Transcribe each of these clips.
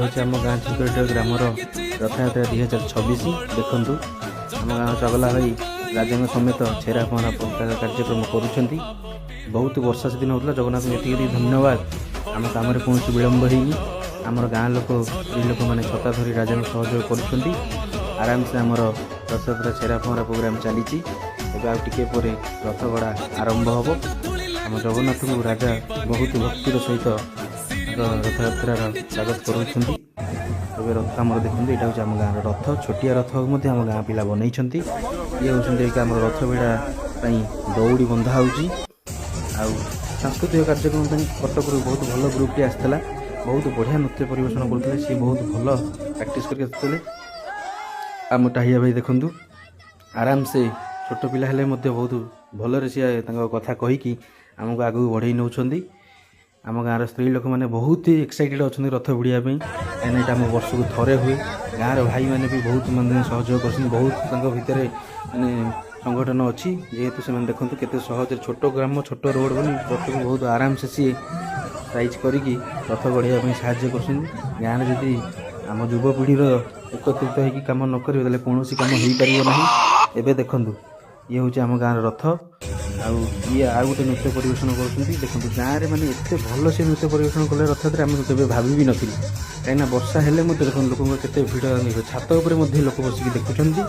ହେଉଛି ଆମ ଗାଁ ଝିଙ୍କରିଡିହ ଗ୍ରାମର ରଥଯାତ୍ରା 2026। ଦେଖନ୍ତୁ, ଆମ ଗାଁ ଚଗଲା ଭାଇ ରାଜାଙ୍କ ସମେତ ଛେରା ପହଁରା କାର୍ଯ୍ୟକ୍ରମ କରୁଛନ୍ତି। ବହୁତ ବର୍ଷା ସେଦିନ ହେଉଥିଲା। ଜଗନ୍ନାଥଙ୍କୁ ଏତିକି ଏତିକି ଧନ୍ୟବାଦ, ଆମ କାମରେ କୌଣସି ବିଳମ୍ବ ହେଇନି। ଆମର ଗାଁ ଲୋକ, ସ୍ତ୍ରୀ ଲୋକମାନେ ଛତା ଧରି ରାଜାଙ୍କୁ ସହଯୋଗ କରୁଛନ୍ତି। ଆରାମସେ ଆମର ରଥଯାତ୍ରା ଛେରା ପହଁରା ପ୍ରୋଗ୍ରାମ ଚାଲିଛି। ଏବେ ଆଉ ଟିକେ ପରେ ରଥଗଡ଼ା ଆରମ୍ଭ ହେବ। ଆମ ଜଗନ୍ନାଥଙ୍କୁ ରାଜା ବହୁତ ଭକ୍ତିର ସହିତ ତାଙ୍କ ରଥଯାତ୍ରାର ସ୍ୱାଗତ କରୁଛନ୍ତି। ଏବେ ରଥ ଆମର ଦେଖନ୍ତୁ, ଏଇଟା ହେଉଛି ଆମ ଗାଁର ରଥ। ଛୋଟିଆ ରଥ ମଧ୍ୟ ଆମ ଗାଁ ପିଲା ବନେଇଛନ୍ତି। ଇଏ ହେଉଛନ୍ତି ଏଇଟା ଆମର ରଥ ଭିଡ଼ା ପାଇଁ ଦଉଡ଼ି ବନ୍ଧା ହେଉଛି। ଆଉ ସାଂସ୍କୃତିକ କାର୍ଯ୍ୟକ୍ରମ ପାଇଁ କଟକରୁ ବହୁତ ଭଲ ଗ୍ରୁପଟି ଆସିଥିଲା। ବହୁତ ବଢ଼ିଆ ନୃତ୍ୟ ପରିବେଷଣ କରୁଥିଲେ। ସିଏ ବହୁତ ଭଲ ପ୍ରାକ୍ଟିସ୍ କରିକି ଆସିଥିଲେ। ଆମ ଟାହିଆ ଭାଇ ଦେଖନ୍ତୁ, ଆରାମସେ ଛୋଟ ପିଲା ହେଲେ ମଧ୍ୟ ବହୁତ ଭଲରେ ସିଏ ତାଙ୍କ କଥା କହିକି ଆମକୁ ଆଗକୁ ବଢ଼େଇ ନେଉଛନ୍ତି। ଆମ ଗାଁର ସ୍ତ୍ରୀ ଲୋକମାନେ ବହୁତ ଏକ୍ସାଇଟେଡ଼ ଅଛନ୍ତି ରଥ ଭିଡ଼ିବା ପାଇଁ, କାହିଁକିନା ଏଇଟା ଆମ ବର୍ଷକୁ ଥରେ ହୁଏ। ଗାଁର ଭାଇମାନେ ବି ବହୁତ ମାନେ ସହଯୋଗ କରୁଛନ୍ତି। ବହୁତ ତାଙ୍କ ଭିତରେ ମାନେ ସଂଗଠନ ଅଛି, ଯେହେତୁ ସେମାନେ ଦେଖନ୍ତୁ କେତେ ସହଜରେ, ଛୋଟ ଗ୍ରାମ, ଛୋଟ ରୋଡ଼ ବୋଲି ରଥକୁ ବହୁତ ଆରାମସେ ସିଏ ସାଇଜ୍ କରିକି ରଥ ଗଢ଼ିବା ପାଇଁ ସାହାଯ୍ୟ କରୁଛନ୍ତି। ଗାଁରେ ଯଦି ଆମ ଯୁବପିଢ଼ିର ଏକତ୍ରିତ ହେଇକି କାମ ନ କରିବେ, ତାହେଲେ କୌଣସି କାମ ହେଇପାରିବ ନାହିଁ। ଏବେ ଦେଖନ୍ତୁ, ଇଏ ହେଉଛି ଆମ ଗାଁର ରଥ ଆଉ ଇଏ ଆଉ ଗୋଟେ ନୃତ୍ୟ ପରିବେଷଣ କରୁଛନ୍ତି। ଦେଖନ୍ତୁ, ଗାଁରେ ମାନେ ଏତେ ଭଲ ସେ ନୃତ୍ୟ ପରିବେଷଣ କଲେ ରଥଯାତ୍ରା, ଆମେ କେବେ ଭାବି ବି ନଥିଲୁ। କାହିଁକିନା ବର୍ଷା ହେଲେ ମଧ୍ୟ ଦେଖନ୍ତୁ ଲୋକଙ୍କ କେତେ ଭିଡ଼, ଛାତ ଉପରେ ମଧ୍ୟ ଲୋକ ବସିକି ଦେଖୁଛନ୍ତି।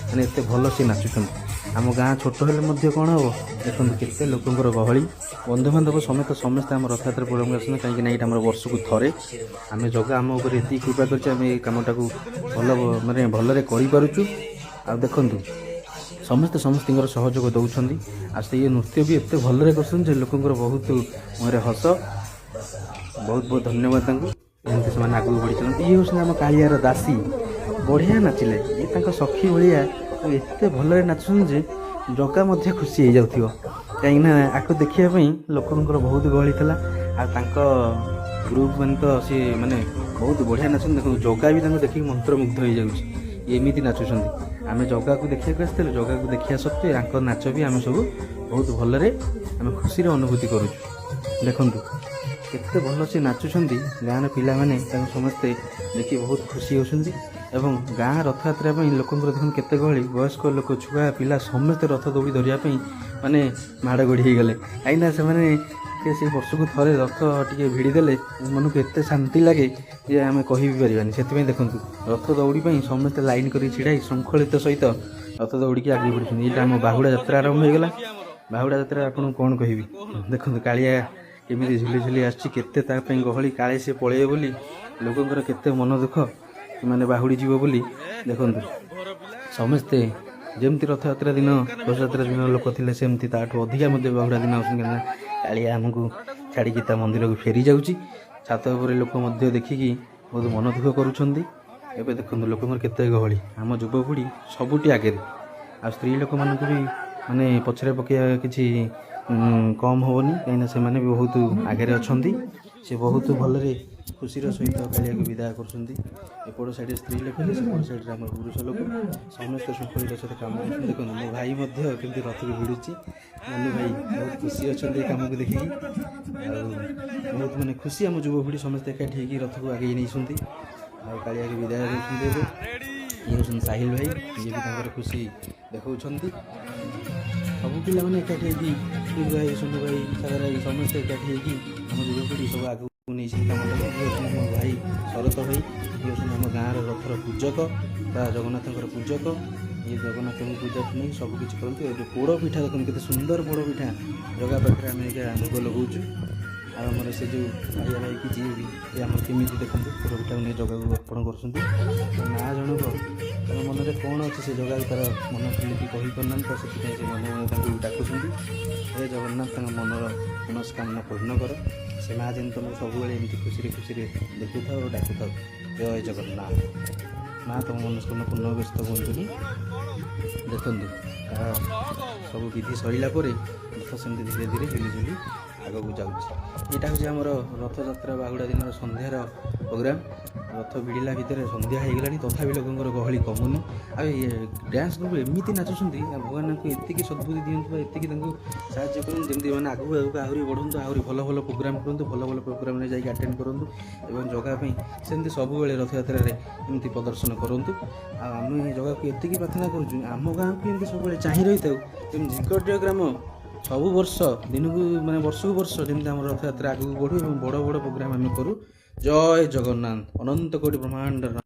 ମାନେ ଏତେ ଭଲ ସେ ନାଚୁଛନ୍ତି। ଆମ ଗାଁ ଛୋଟ ହେଲେ ମଧ୍ୟ କ'ଣ ହେବ, ଦେଖନ୍ତୁ କେତେ ଲୋକଙ୍କର ଗହଳି। ବନ୍ଧୁବାନ୍ଧବ ସମେତ ସମସ୍ତେ ଆମ ରଥଯାତ୍ରା ପ୍ରୋଗ୍ରାମକୁ ଆସନ୍ତି, କାହିଁକିନା ଏଇଟା ଆମର ବର୍ଷକୁ ଥରେ। ଆମେ ଜଗା ଆମ ଉପରେ ଏତିକି କୃପା କରିଛି, ଆମେ ଏଇ କାମଟାକୁ ଭଲ ମାନେ ଭଲରେ କରିପାରୁଛୁ। ଆଉ ଦେଖନ୍ତୁ, ସମସ୍ତେ ସମସ୍ତଙ୍କର ସହଯୋଗ ଦେଉଛନ୍ତି। ଆଉ ସେଇ ନୃତ୍ୟ ବି ଏତେ ଭଲରେ କରୁଛନ୍ତି ଯେ ଲୋକଙ୍କର ବହୁତ ମୁହଁରେ ହସ। ବହୁତ ବହୁତ ଧନ୍ୟବାଦ ତାଙ୍କୁ। ଏମିତି ସେମାନେ ଆଗକୁ ବଢ଼ି ଚାଲନ୍ତି। ଇଏ ହେଉଛନ୍ତି ଆମ କାଳିଆର ଦାସୀ। ବଢ଼ିଆ ନାଚିଲେ। ଇଏ ତାଙ୍କ ସଖୀ ଭଳିଆ ଆଉ ଏତେ ଭଲରେ ନାଚୁଛନ୍ତି ଯେ ଜଗା ମଧ୍ୟ ଖୁସି ହେଇଯାଉଥିବ, କାହିଁକିନା ଆକୁ ଦେଖିବା ପାଇଁ ଲୋକଙ୍କର ବହୁତ ଗହଳି ଥିଲା। ଆଉ ତାଙ୍କ ଗ୍ରୁପ୍ ମାନେ ତ ସିଏ ମାନେ ବହୁତ ବଢ଼ିଆ ନାଚନ୍ତି। ଦେଖନ୍ତୁ, ଜଗା ବି ତାଙ୍କୁ ଦେଖିକି ମନ୍ତ୍ରମୁଗ୍ଧ ହେଇଯାଉଛି। ଇଏ ଏମିତି ନାଚୁଛନ୍ତି। ଆମେ ଜଗାକୁ ଦେଖିବାକୁ ଆସିଥିଲୁ। ଜଗାକୁ ଦେଖିବା ସତ୍ତ୍ୱେ ତାଙ୍କ ନାଚ ବି ଆମେ ସବୁ ବହୁତ ଭଲରେ ଆମେ ଖୁସିରେ ଅନୁଭୂତି କରୁଛୁ। ଦେଖନ୍ତୁ କେତେ ଭଲ ସେ ନାଚୁଛନ୍ତି। ଗାଁର ପିଲାମାନେ ତାଙ୍କୁ ସମସ୍ତେ ଦେଖି ବହୁତ ଖୁସି ହେଉଛନ୍ତି। ଏବଂ ଗାଁ ରଥଯାତ୍ରା ପାଇଁ ଲୋକଙ୍କର ଦେଖନ୍ତୁ କେତେ ଗହଳି। ବୟସ୍କ ଲୋକ, ଛୁଆ ପିଲା ସମସ୍ତେ ରଥ ଦଉଡ଼ି ଧରିବା ପାଇଁ ମାନେ ମାଡ଼ ଗୋଡ଼ି ହେଇଗଲେ, କାହିଁକିନା ସେମାନେ ଟିକେ ସେଇ ବର୍ଷକୁ ଥରେ ରଥ ଟିକେ ଭିଡ଼ି ଦେଲେ ମନକୁ ଏତେ ଶାନ୍ତି ଲାଗେ ଯେ ଆମେ କହି ବି ପାରିବାନି। ସେଥିପାଇଁ ଦେଖନ୍ତୁ, ରଥ ଦଉଡ଼ି ପାଇଁ ସମସ୍ତେ ଲାଇନ୍ କରିକି ଛିଡ଼ା ହେଇ ଶୃଙ୍ଖଳିତ ସହିତ ରଥ ଦଉଡ଼ିକି ଆଗକୁ ବଢ଼ୁଛନ୍ତି। ଏଇଟା ଆମ ବାହୁଡ଼ା ଯାତ୍ରା ଆରମ୍ଭ ହେଇଗଲା। ବାହୁଡ଼ା ଯାତ୍ରା ଆପଣଙ୍କୁ କ'ଣ କହିବି? ଦେଖନ୍ତୁ, କାଳିଆ କେମିତି ଝୁଲି ଝୁଲି ଆସୁଛି। କେତେ ତା ପାଇଁ ଗହଳି, କାଳେ ସେ ପଳେଇବେ ବୋଲି ଲୋକଙ୍କର କେତେ ମନ ଦୁଃଖ, ସେମାନେ ବାହୁଡ଼ି ଯିବ ବୋଲି। ଦେଖନ୍ତୁ, ସମସ୍ତେ ଯେମିତି ରଥଯାତ୍ରା ଦିନ, ରଥଯାତ୍ରା ଦିନ ଲୋକ ଥିଲେ, ସେମିତି ତାଠୁ ଅଧିକା ମଧ୍ୟ ବାହୁଡ଼ା ଦିନ ଆସୁଛନ୍ତି, କାହିଁକିନା କାଳିଆ ଆମକୁ ଛାଡ଼ିକି ତା ମନ୍ଦିରକୁ ଫେରି ଯାଉଛି। ଛାତ ଉପରେ ଲୋକ ମଧ୍ୟ ଦେଖିକି ବହୁତ ମନ ଦୁଃଖ କରୁଛନ୍ତି। ଏବେ ଦେଖନ୍ତୁ ଲୋକଙ୍କର କେତେ ଗହଳି। ଆମ ଯୁବପିଢ଼ି ସବୁଠି ଆଗରେ, ଆଉ ସ୍ତ୍ରୀ ଲୋକମାନଙ୍କୁ ବି ମାନେ ପଛରେ ପକାଇବା କିଛି କମ୍ ହେବନି, କାହିଁକିନା ସେମାନେ ବି ବହୁତ ଆଗରେ ଅଛନ୍ତି। ସେ ବହୁତ ଭଲରେ ଖୁସିର ସହିତ କାଳିଆକୁ ବିଦାୟ କରୁଛନ୍ତି। ଏପଟ ସାଇଡ଼ରେ ସ୍ତ୍ରୀ ଲୋକ ହେଲେ ସେପଟ ସାଇଡ଼ରେ ଆମର ପୁରୁଷ ଲୋକ ସମସ୍ତେ ଶୃଙ୍ଖଳିତ ସହିତ କାମ କରୁଛନ୍ତି। ଦେଖନ୍ତୁ, ମୋ ଭାଇ ମଧ୍ୟ କେମିତି ରଥକୁ ଭିଡ଼ୁଛି। ମନୁ ଭାଇ ବହୁତ ଖୁସି ଅଛନ୍ତି ଏ କାମକୁ ଦେଖିକି। ଆଉ ବହୁତ ମାନେ ଖୁସି, ଆମ ଯୁବପିଢ଼ି ସମସ୍ତେ ଏକାଠି ହେଇକି ରଥକୁ ଆଗେଇ ନେଇଛନ୍ତି ଆଉ କାଳିଆକୁ ବିଦାୟ ଦେଉଛନ୍ତି। ଏବେ ଇଏ ହେଉଛନ୍ତି ସାହିଲ ଭାଇ, ଇଏ ବି ତାଙ୍କର ଖୁସି ଦେଖାଉଛନ୍ତି। ସବୁ ପିଲାମାନେ ଏକାଠି ହେଇକି, ସୁନୀଲ ଭାଇ, ସୋନୁ ଭାଇ, ସାଗର ଭାଇ, ସମସ୍ତେ ଏକାଠି ହେଇକି ଆମ ଯୁବପିଢ଼ି ସବୁ ଆଗକୁ ନେଇଛନ୍ତି କାମଟାକୁ। ଇଏ ହେଉଛନ୍ତି ଆମ ଭାଇ ଶରତ ଭାଇ। ଇଏ ହେଉଛନ୍ତି ଆମ ଗାଁର ରଥର ପୂଜକ ବା ଜଗନ୍ନାଥଙ୍କର ପୂଜକ। ଇଏ ଜଗନ୍ନାଥଙ୍କୁ ପୂଜାଠୁ ନେଇ ସବୁ କିଛି କରନ୍ତି। ଏବେ ପୋଡ଼ ପିଠା ଦେଖନ୍ତୁ, କେତେ ସୁନ୍ଦର ପୋଡ଼ ପିଠା। ଜଗା ପାଖରେ ଆମେ ଏଇଟା ଭୋଗ ଲଗାଉଛୁ। ଆଉ ଆମର ସେ ଯେଉଁ ଭାଇଆ ଭାଇ କି ଯିଏ ବି, ସେ ଆମର କେମିତି ଦେଖନ୍ତୁ ପୋଡ଼ ପିଠାକୁ ନେଇ ଜଗାକୁ ଅର୍ପଣ କରୁଛନ୍ତି। ମା ଜଣକ ତାଙ୍କ ମନରେ କ'ଣ ଅଛି, ସେ ଜଗାକୁ ତାର ମନ ଖୋଲିକି କହିପାରୁନାହାନ୍ତି, ତ ସେଥିପାଇଁ ସେ ମନେ ମନେ ତାଙ୍କୁ ଡାକୁଛନ୍ତି, "ହେ ଜଗନ୍ନାଥ, ତାଙ୍କ ମନର ମନସ୍କାମନା ପୂର୍ଣ୍ଣ କର। ସେ ମା ଯେମିତି ତୁମକୁ ସବୁବେଳେ ଏମିତି ଖୁସିରେ ଖୁସିରେ ଦେଖୁଥାଉ ଆଉ ଡାକୁଥାଉ। ଜୟ ଜଗନ୍ନାଥ। ମା ତୁମ ମନସ୍କାମନା ପୂର୍ଣ୍ଣ, ବ୍ୟସ୍ତ ହୁଅନ୍ତୁନି।" ଦେଖନ୍ତୁ, ତାହା ସବୁ ବିଧି ସରିଲା ପରେ ରଥ ସେମିତି ଧୀରେ ଧୀରେ ଝୁଲି ଝୁଲି ଆଗକୁ ଆଗକୁ ଯାଉଛି। ଏଇଟା ହେଉଛି ଆମର ରଥଯାତ୍ରା ବାହୁଡ଼ା ଦିନର ସନ୍ଧ୍ୟାର ପ୍ରୋଗ୍ରାମ୍। ରଥ ଭିଡ଼ିଲା ଭିତରେ ସନ୍ଧ୍ୟା ହେଇଗଲାଣି, ତଥାପି ଲୋକଙ୍କର ଗହଳି କମୁନି। ଆଉ ଇଏ ଡ୍ୟାନ୍ସ ଗ୍ରୁପ୍ ଏମିତି ନାଚୁଛନ୍ତି, ଆଉ ଭଗବାନ ତାଙ୍କୁ ଏତିକି ସଦ୍ବୁଦ୍ଧି ଦିଅନ୍ତୁ ବା ଏତିକି ତାଙ୍କୁ ସାହାଯ୍ୟ କରନ୍ତୁ, ଯେମିତି ମାନେ ଆଗକୁ ଆଗକୁ ଆହୁରି ବଢ଼ନ୍ତୁ, ଆହୁରି ଭଲ ଭଲ ପ୍ରୋଗ୍ରାମ୍ କରନ୍ତୁ, ଭଲ ଭଲ ପ୍ରୋଗ୍ରାମ୍ରେ ଯାଇକି ଆଟେଣ୍ଡ କରନ୍ତୁ ଏବଂ ଜଗା ପାଇଁ ସେମିତି ସବୁବେଳେ ରଥଯାତ୍ରାରେ ଏମିତି ପ୍ରଦର୍ଶନ କରନ୍ତୁ। ଆଉ ଆମେ ଜଗାକୁ ଏତିକି ପ୍ରାର୍ଥନା କରୁଛୁ, ଆମ ଗାଁକୁ ଏମିତି ସବୁବେଳେ ଚାହିଁ ରହିଥାଉ, ଯେମିତି ଝିଙ୍କଡ଼ିଆ ଗ୍ରାମ ସବୁ ବର୍ଷ ଦିନକୁ ମାନେ ବର୍ଷକୁ ବର୍ଷ ଯେମିତି ଆମର ରଥଯାତ୍ରା ଆଗକୁ ବଢ଼ୁ ଏବଂ ବଡ଼ ବଡ଼ ପ୍ରୋଗ୍ରାମ୍ ଆମେ କରୁ। ଜୟ ଜଗନ୍ନାଥ। ଅନନ୍ତ କୋଟି ବ୍ରହ୍ମାଣ୍ଡର